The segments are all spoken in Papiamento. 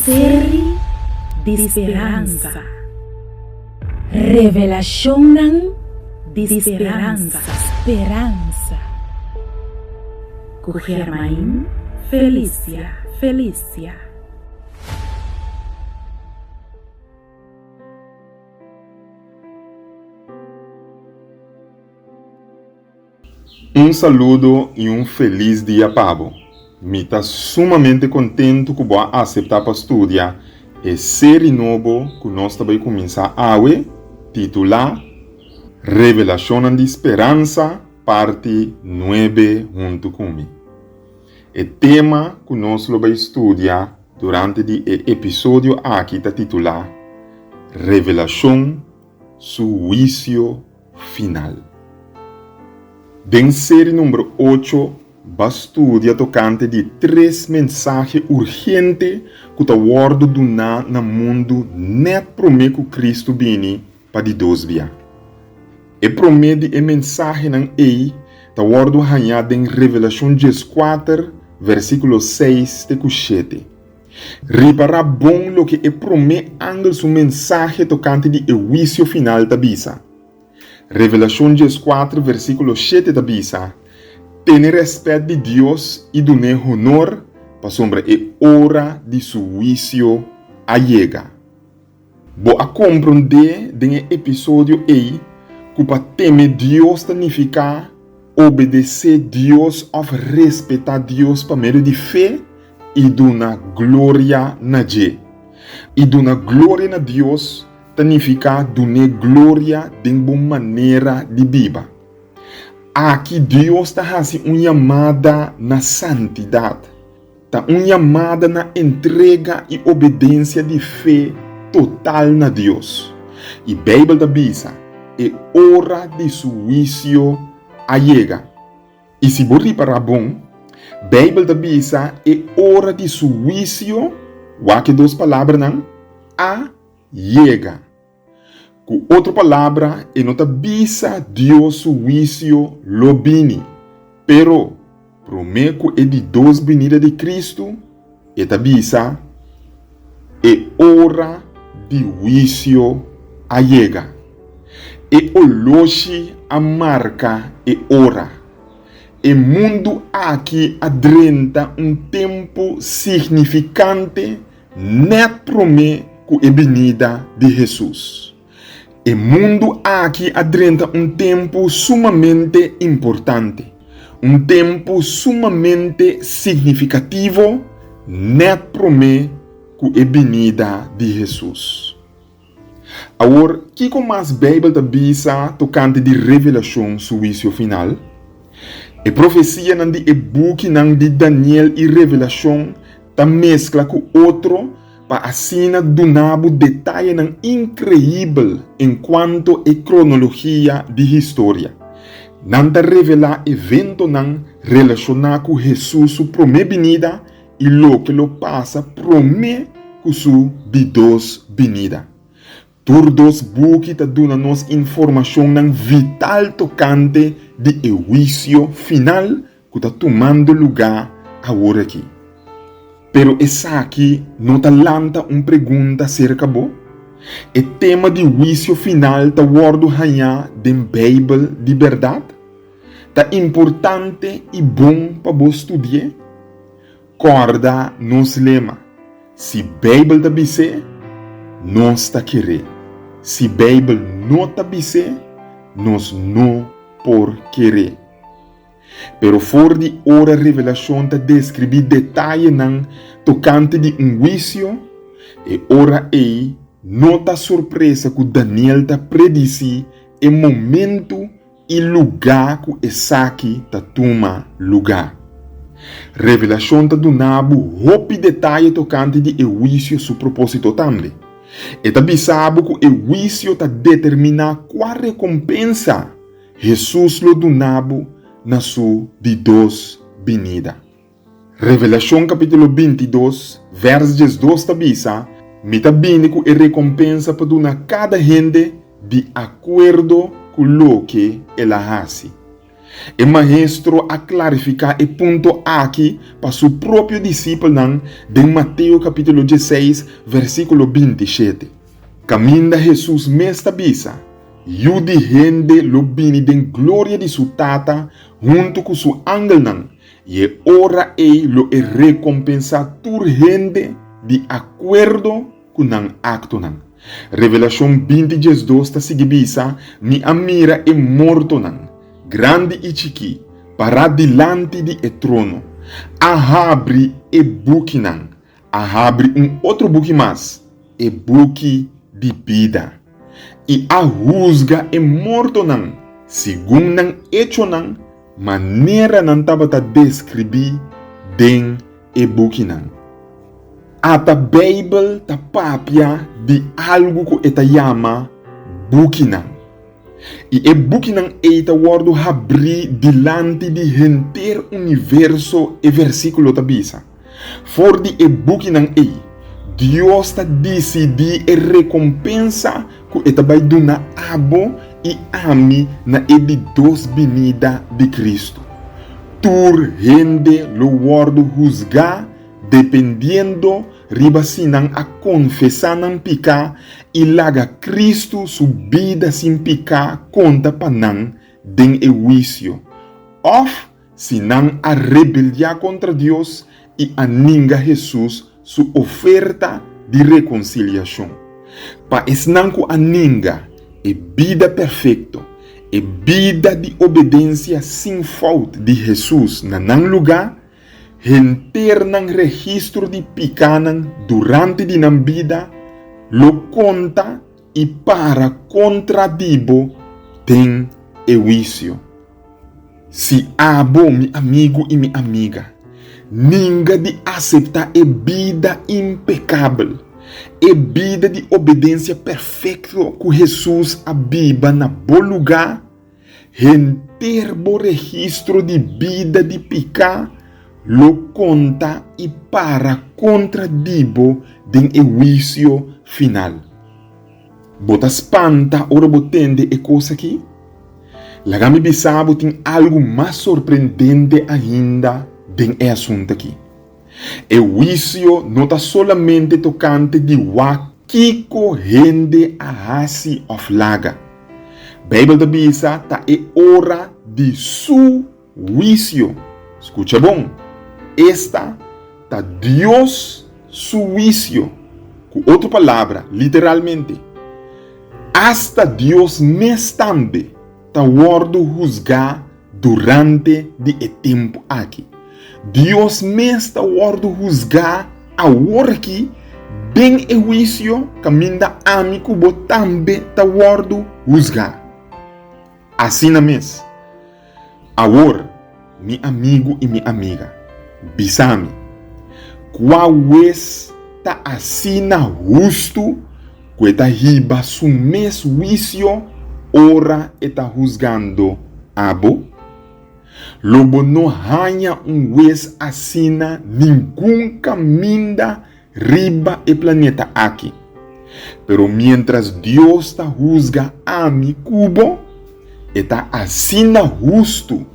Seri di speransa. Revelashonnan di speransa. Speransa. Ku Germain Felicia Felicia. Un saludo i un felis dia pa bo. Mi ta sumamente kontentu ku bo a aseptá pa studia e seri nobo ku nos ta bai kuminsá awe, titulá Revelashonnan di Speransa, Parti nuebe huntu ku mi. E tema ku nos lo bai studia durante di e episodio aki ta titulá Revelashon su Huisio Final. Den seri number ocho ba studia tokante di tres mensahe urgente ku ta wòrdu duná na mundu nèt promé ku Kristu bini pa di dos bia. E promé di e mensahenan ei ta wòrdu hañá den Revelashon 14, versíkulo 6 te ku 7. Ripará bon loke e promé angel su mensahe tokante di e huisio final ta bisa. Revelashon 14, versíkulo 7 ta bisa, Tene rèspèt di Dios i dun'é honor, pasobra e ora di su huisio a yega. Bo a komprondé den e episodio ei ku pa teme Dios ta nifiká obedesé Dios òf respetá Dios pa medio di fe i duna gloria na dje. I duna gloria na Dios ta nifiká dun'é gloria den bo manera di biba. Aki Dios ta hasi un yamada na santidat. Ta un yamada na entrega i obedensia di fe total na Dios. I Beibel ta bisa, E ora di su huisio a yega. I si bo ripará bon, Beibel ta bisa e ora di su huisio, wak e dos palabranan, a yega. Ku otro palabra, e no ta bisa Dios su huisio lo bini. Pero, promé ku e di dos binida di Kristu, e ta bisa, E ora di huisio a yega. E oloshi a marka e ora. E mundu aki a drenta un tempu signifikante Nèt promé ku e binida di Hesus, e mundu aki a drenta un tempu sumamente importante, un tempu sumamente signifikativo nèt promé ku e binida di Hesus. Awor, kiko mas Beibel ta bisa tokante di Revelashon su huisio final? E profesianan di e bukinan di Daniel i Revelashon ta meskla ku otro pa asina duna bo detayenan inkreibel enkuanto e kronologia di historia. Nan ta revelá eventonan relashoná ku Hesus su promé binida i loke lo pasa promé ku su di dos binida. Tur dos buki ta duna nos informashonnan vital tokante di e huisio final ku ta tumando lugá aworakí. Pero esaki no ta lanta un pregunta serka bo? E tema di huisio final ta wòrdu hañá den Beibel di bèrdat? Ta importante i bon pa bo studi'é? Kòrda nos lema, Si Beibel ta bis'é, nos ta ker'é. Si Beibel no ta bis'é, nos no por ker'é. Pero for di ora Revelashon ta deskribí detayenan tokante di un huisio, e ora ei no ta sorpresa ku Daniel ta predisí e momentu i lugá ku esaki ta tuma lugá. Revelashon ta duna bo hopi detaye tokante di e huisio su propósito tambe. E ta bisa bo ku e huisio ta determiná kua rekompensa Hesus lo duna bo na su di dos binida. Revelashon kapítulo 22, vèrs 12 ta bisa, Mi ta bini ku e rekompensa pa duna kada hende di akuerdo ku loke el a hasi. E Maestro a klarifiká e punto aki pa su propio disipelnan den Mateo kapítulo dieseis, versíkulo 27, kaminda Hesus mes ta bisa, Yu di hende lo bini den gloria di su Tata huntu ku su angelnan, i e ora ei lo e rekompensá tur hende di akuerdo ku nan aktonan. Revelashon 20 diesdos ta sigui bisa, Mi a mira e mortonan, grandi i chikí, pará dilanti di e trono. A habri e bukinan. A habri un otro buki mas, e buki di bida. I a husga e mortonan segun nan echonan, manera nan tabata deskribí den e bukinan. Ata Beibel ta papia di algu ku e ta yama bukinan. I e bukinan ei ta wòrdu habrí dilanti di henter universo, e versíkulo ta bisa. For di e bukinan ei, Dios ta disidí e rekompensa ku e ta bai duna abo i ami na e di dos binida di Kristu. Tur hende lo wòrdu husgá dependiendo riba si nan a konfesá nan piká i laga Kristu su bida sin piká konta pa nan den e huisio, òf si nan a rebeldiá kontra Dios i a ninga Hesus su oferta di rekonsiliashon. Pa esnan ku a ninga e bida perfekto, e bida di obedensia sin fout di Hesus na nan lugá, henter nan registro di pikánan durante di nan bida lo konta i para kontra di bo den e huisio. Si abo, mi amigu i mi amiga, ninga di aseptá e bida impekabel, e bida di obedensia perfekto ku Hesus a biba na bo lugá, henter bo registro di bida di piká lo konta i para kontra di bo den e huisio final. Bo ta spanta ora bo tende e kos akí? Laga mi bisa bo tin algu mas sorprendente ainda den e asuntu akí. E huisio no ta solamente tokante di wak kiko hende a hasi òf laga. Beibel ta bisa ta e ora di su huisio. Skucha bon, esta ta Dios su huisio. Ku otro palabra, literalmente, asta Dios mes tambe ta wòrdu husgá durante di e tempu aki. Dios mes ta wòrdu husgá awor aki den e huisio kaminda ami ku bo tambe ta wòrdu husgá. Asina mes. Awor, mi amigu i mi amiga, bisa mi, kua wes ta asina hustu ku e ta hiba su mes huisio ora e ta husgando abo? Lo bo no haña un wes asina ningun kaminda riba e planeta aki. Pero miéntras Dios ta husga ami ku bo, e ta asina hustu,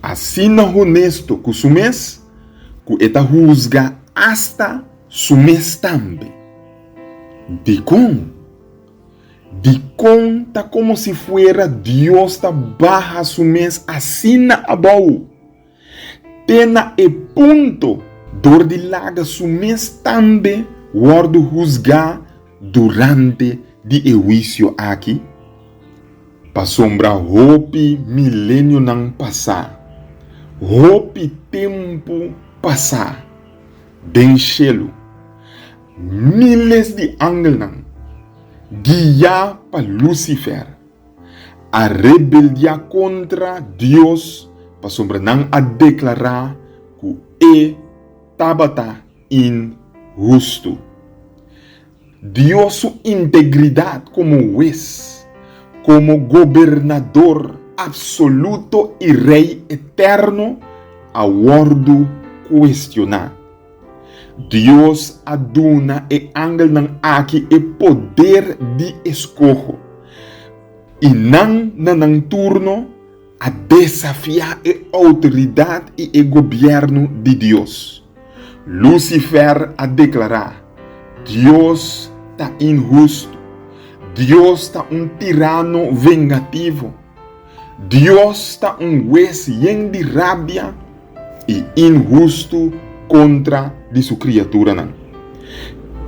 asina honesto ku su mes, ku e ta husga asta su mes tambe. Dikon? Dikon ta komo si fuera Dios ta baha su mes asina abou? Te na e punto dor di laga su mes tambe wòrdu husgá durante di e huisio aki? Pasobra hopi milenionan pasá, hopi tempu pasá, den shelu, miles di angelnan, guiá pa Lucifer, a rebeldiá kontra Dios pasobra nan a deklará ku e tabata inhustu. Dios su integridat komo Hues, komo Gobernador absoluto i Rei eterno a wòrdu kuestioná. Dios a duna e angelnan aki e poder di eskoho, i nan na nan turno a desafiá e outoridat i e gobièrnu di Dios. Lusifèr a deklará, Dios ta inhustu. Dios ta un tirano vengativo. Dios ta un hues yen di rabia i inhustu kontra di su kriaturanan.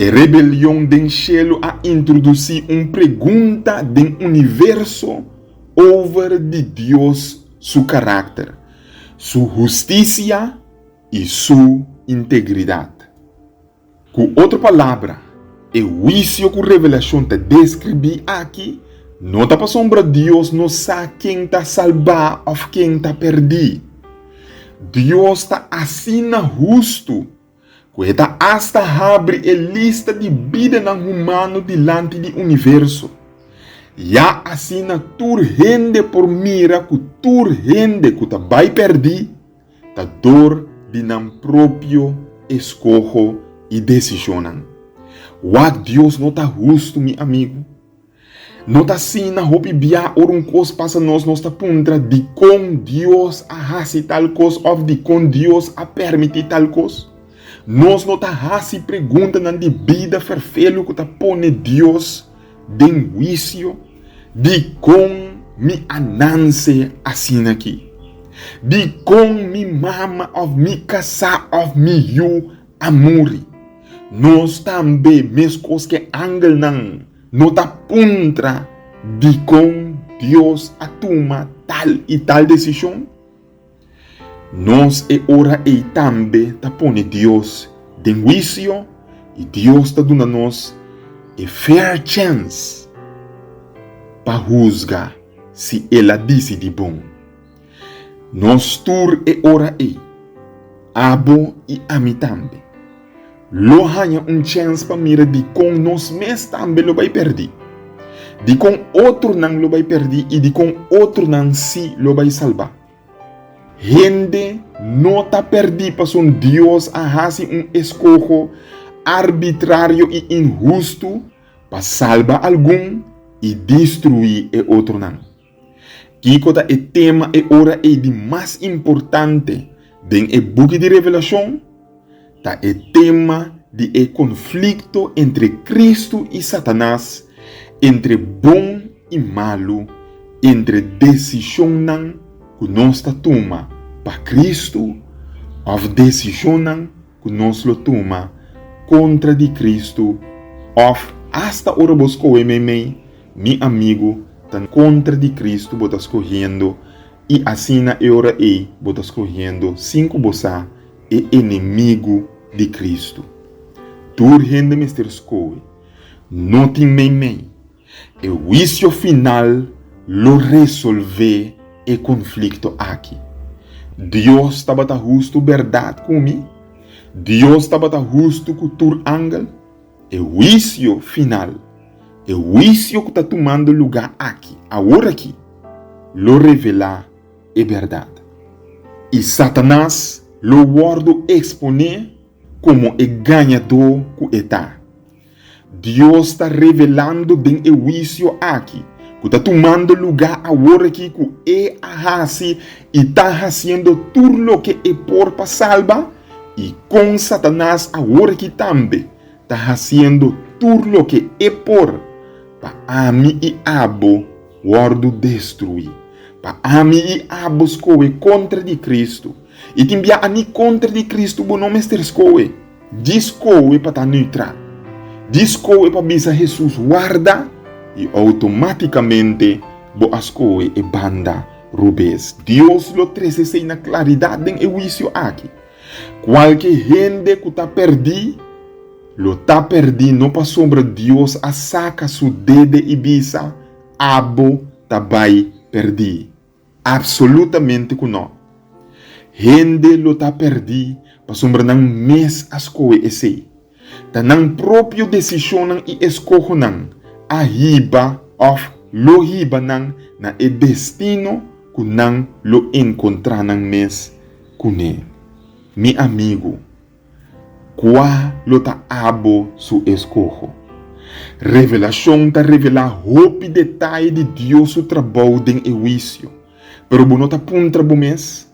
E rebelion den shelu a introdusí un pregunta den universo over di Dios su karakter, su hustisia i su integridat. Ku otro palabra, e huisio ku Revelashon ta deskribí aki no ta pasobra Dios no sa ken ta salbá òf ken ta pèrdí. Dios ta asina hustu ku e ta asta habri e lista di bidanan humano dilanti di universo, ya asina tur hende por mira ku tur hende ku ta bai pèrdí ta dor di nan propio eskoho i desishonnan. Wak Dios no ta hustu, mi amigu? No ta asina hopi bia ora un kos pasa nos, nos ta puntra dikon Dios a hasi tal kos òf dikon Dios a permití tal kos? Nos no ta hasi preguntanan di bida ferfelu ku ta pone Dios den huisio? Dikon mi a nanse asina aki? Dikon mi mama òf mi kasá òf mi yu a muri? Nos tambe, meskos ku e angelnan, no ta puntra dikon Dios a tuma tal i tal desishon? Nos e ora ei tambe ta pone Dios den huisio i Dios ta duna nos e fair chance pa huzga si el a disidí bon. Nos tur e ora ei, abo i ami tambe, lo haña un chèns pa mira dikon nos mes tambe lo bai pèrdí, dikon otronan lo bai pèrdí i dikon otronan sí lo bai salbá. Hende no ta pèrdí pasobra Dios a hasi un eskoho arbitrario i inhustu pa salba algun i destruí e otronan. Kiko ta e tema e ora ei di mas importante den e buki di Revelashon? Ta e tema di e konflikto entre Kristu i Satanas, entre bon i malu, entre desishonnan ku nos ta tuma pa Kristu òf desishonnan ku nos lo tuma kontra di Kristu òf asta ora bo skohe meimei Mi amigu, ta kontra di Kristu bo ta skohiendo, i asina e ora ei bo ta skohiendo sin ku bo sa, e enemigu di Kristu. Tur hende mester skohe. No tin meimei. E huisio final lo resolvé e konflikto aki. Dios tabata hustu bèrdat ku mi? Dios tabata hustu ku tur angel? E huisio final, e huisio ku ta tumando lugá aki, aworakí, lo revelá e bèrdat. I Satanas lo wòrdu eksponé komo e gañadó ku e ta. Dios ta revelando den e huisio aki ku ta tumando lugá aworakí ku e a hasi i ta hasiendo tur loke e por pa salba i kon Satanas aworakí tambe ta hasiendo tur loke e por pa ami i abo wòrdu destruí, pa ami i abo skohe kontra di Kristu. I tin bia ani kontra di Kristu bo no mester skohe. Djis koe pa ta neutral. Djis koe pa bisa Hesus warda i outomátikamente bo a skohe e banda robes. Dios lo trese esei na klaridat den e huisio aki. Kualke hende ku ta pèrdí, lo ta pèrdí no pasobra Dios a saka su dede i bisa, Abo ta bai pèrdí. Absolutamente ku nò. Hende lo ta pèrdí pasobra nan mes a skohe esei. Ta nan propio desishonnan i eskohonan a hiba òf lo hiba nan na e destino ku nan lo enkontrá nan mes kuné. Mi amigu. Kua lo ta abo su eskoho? Revelashon ta revelá hopi detaye di Dios su trabou den e huisio. Pero bo no ta puntra bo mes,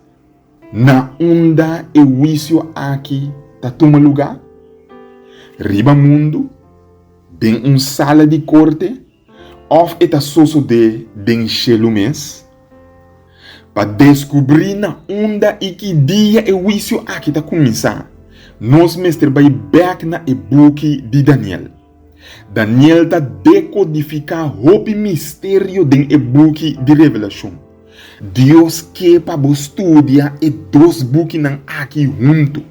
Na unda e huisio aki ta tuma lugá? Riba mundu? Den un sala di korte? Òf e ta sosodé den shelu mes? Pa deskubrí na unda i ki dia e huisio aki ta kuminsá, nos mester bai bèk na e buki di Daniel. Daniel ta dekodifiká hopi misterio den e buki di Revelashon. Dios ke pa bo studia e dos bukinan aki huntu.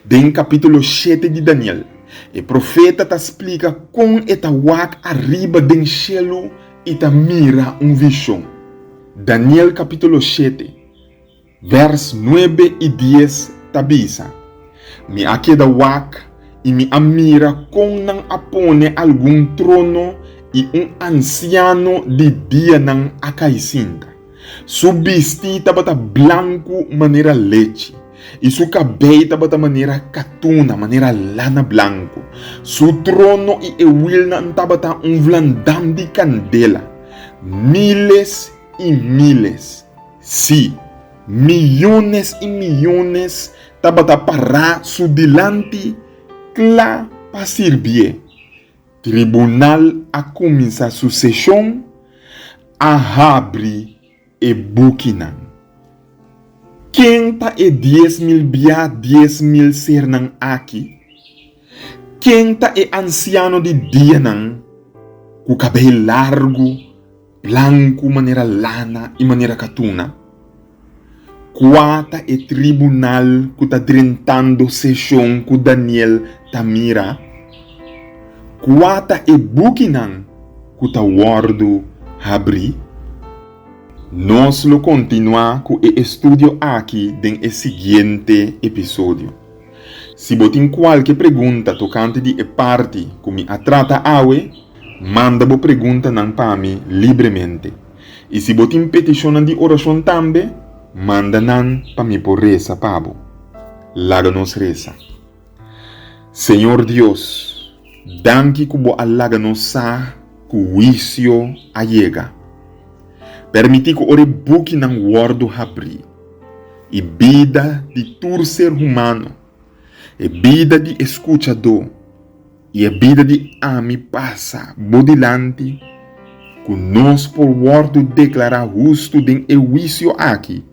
Den kapítulo shete di Daniel, e profeta ta splika kon e ta wak ariba den shelu i ta mira un vishon. Daniel kapítulo shete, vèrs nuebe i dies ta bisa, Mi a keda wak i mi a mira kon nan a pone algun trono i un ansiano di dianan a kai sinta. Su bistí tabata blanku manera lechi, i su kabei tabata manera katuna, manera lana blanku. Su trono i e wilnan tabata un vlandam di kandela. Miles i miles, sí, miyones i miyones tabata pará su dilanti kla pa sirbié. Tribunal a kuminsá su seshon, a habri e bukinan. Ken ta e 10,000 bia 10,000 sernan aki? Ken ta e ansiano di dianan ku kabei largu, blanku manera lana i manera katuna? Kua ta e tribunal ku ta drentando seshon ku Daniel ta mira? Kua ta e bukinan ku ta wòrdu habrí? Nos lo kontinuá ku e estudio aki den e siguiente episodio. Si bo tin kualke pregunta tokante di e parti ku mi a trata awe, manda bo preguntanan pa mi libremente. I si bo tin petishonnan di orashon tambe, manda nan pa mi por resa pa bo. Laga nos resa. Señor Dios, danki ku bo a laga nos sa ku huisio a yega. Permití ku ora e bukinan wòrdu habrí, i bida di tur ser humano, e bida di e skuchadó i e bida di ami pasa bo dilanti, ku nos por wòrdu deklará hustu den e huisio aki,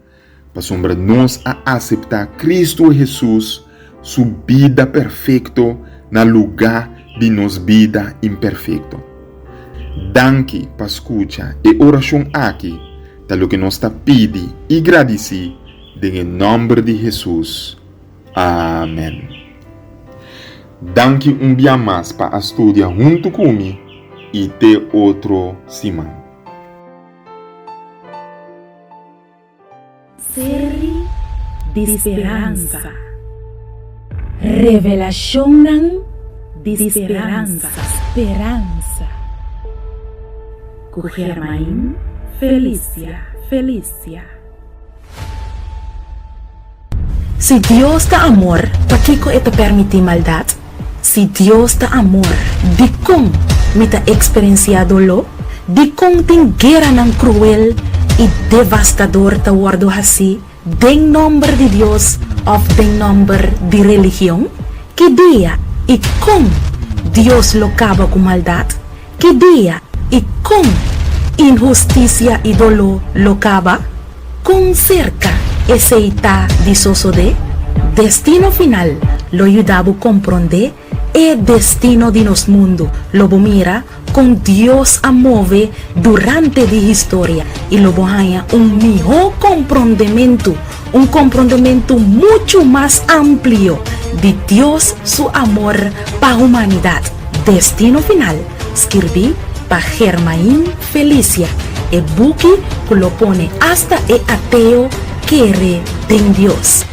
pasobra nos a aseptá Kristu Hesus su bida perfekto na lugá di nos bida imperfekto. Danki pa skucha e orashon aki ta loke nos ta pidi i gradisí den e nòmber di Hesus. Amèn. Danki un bia mas pa a studia huntu ku mi i te otro siman. Seri di speransa. Revelashonnan di speransa. Speransa. Ku Germain Felicia. Felicia. Si Dios ta amor, pakiko e ta permití maldat? Si Dios ta amor, dikon mi ta eksperensiá doló? Dikon tin gueranan kruel i devastador ta wòrdu hasí den nòmber di Dios òf den nòmber di religion? Ki dia i kon Dios lo kaba ku maldat? Ki dia i kon inhustisia i doló lo kaba? Kon serka esei ta di sosodé? Destino Final lo yuda bo komprondé e destino di nos mundu. Lo bo mira kon Dios a move durante di historia i lo bo haña un mihó komprondementu, un komprondementu muchu mas amplio di Dios su amor pa humanidat. Destino Final, skirbí pa Germain Felicia, e buki ku lo pone asta e ateo kere den Dios.